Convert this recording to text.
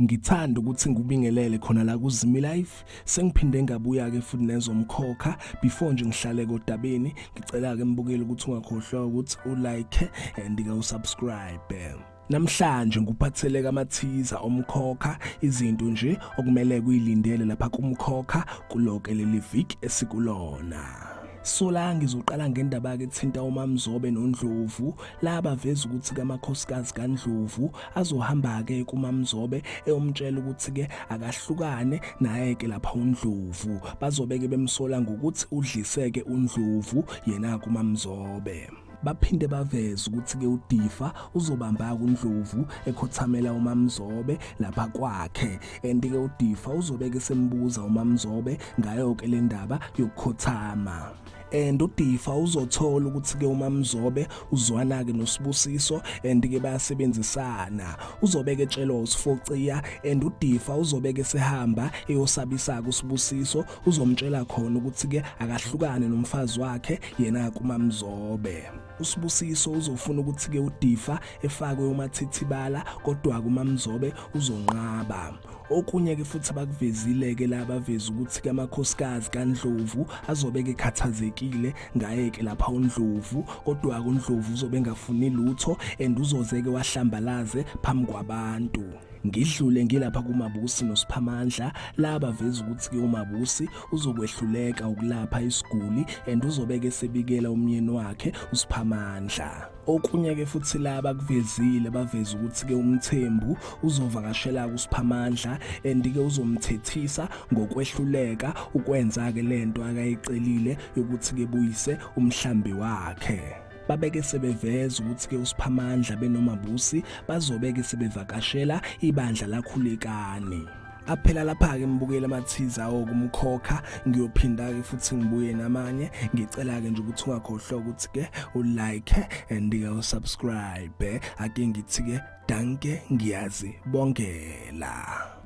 Ngithanda ukuthi ngikubingelele khona la kuZimi Life. Sengiphinde ngabuya ke futhi nezomkhokha. Before nje ngihlale kodabeni, ngicela ke mbukeli ukuthi ungakhohlwa ukuthi ulike and ke usubscribe. Namhlanje ngikuphathele kamathiza omkhokha izinto nje okumele kuyilindele lapha kumkhokha kuloke leli viki esikulona. So la ngizoqala ngendaba ke thinta uMamzobe noNdlovu la baveza ukuthi kamakhosikazi kaNdlovu azohamba ke kuMamzobe eyomtshela ukuthi ke akahlukane naye ke lapha uNdlovu bazobe ke bemsola ngokuthi udliseke uNdlovu yena kuMamzobe. Baphinde baveze ukuthi ke uDifa uzobamba kuNdlovu ekhothamela uMamzobe lapha kwakhe and ke uDifa uzobe ke sembuza uMamzobe ngayo ke le ndaba yokukhothama and uDifa uzothola ukuthi ke uMamzobe uzwana ke noSibusiso and ke bayasebenzisana uzobe ke tshelwa uSifociya and uDifa uzobe ke sehamba eyosabisa kuSibusiso uzomtshela khona ukuthi ke akahlukane nomfazi wakhe yena kuMamzobe. USibusiso uzofuna ukuthi ke uDifa efakwe uMathithibala kodwa kuMamzobe uzonqaba. Okunye ke futhi abakuvezile ke la baveza ukuthi ke amakhosikazi kaNdlovu azobe ke khathazekile ngaye ke lapha uNdlovu kodwa uNdlovu uzobe engafuni lutho and uzoze ke wahlambalaze phambi kwabantu. Ngidlule ngilapha kuMabusi noSiphamandla la baveza ukuthi ke uMabusi uzokwehluleka ukulapha isiguli and uzobeke sebikela umyeni wakhe uSiphamandla. Okunye ke futhi la bakuvezile baveza ukuthi ke uMthembu uzovakashela kuSiphamandla and ke uzomthethisa ngokwehluleka ukwenza ke lento akayicelile yokuthi ke buyise umhlambi wakhe. Babeke sebeveza ukuthi-ke uSiphamandla benoMabusi bazobeke sebevakashela ibandla laKhulekani. Aphela lapha-ke mbukeli amathiza okumkhokha ngiyophinda-ke futhi ngibuye namanye ngicela-ke nje ukuthi ungakhohlwa ukuthi-ke ulike and-ke usubscribe ake ngithi-ke danke ngiyazibongela.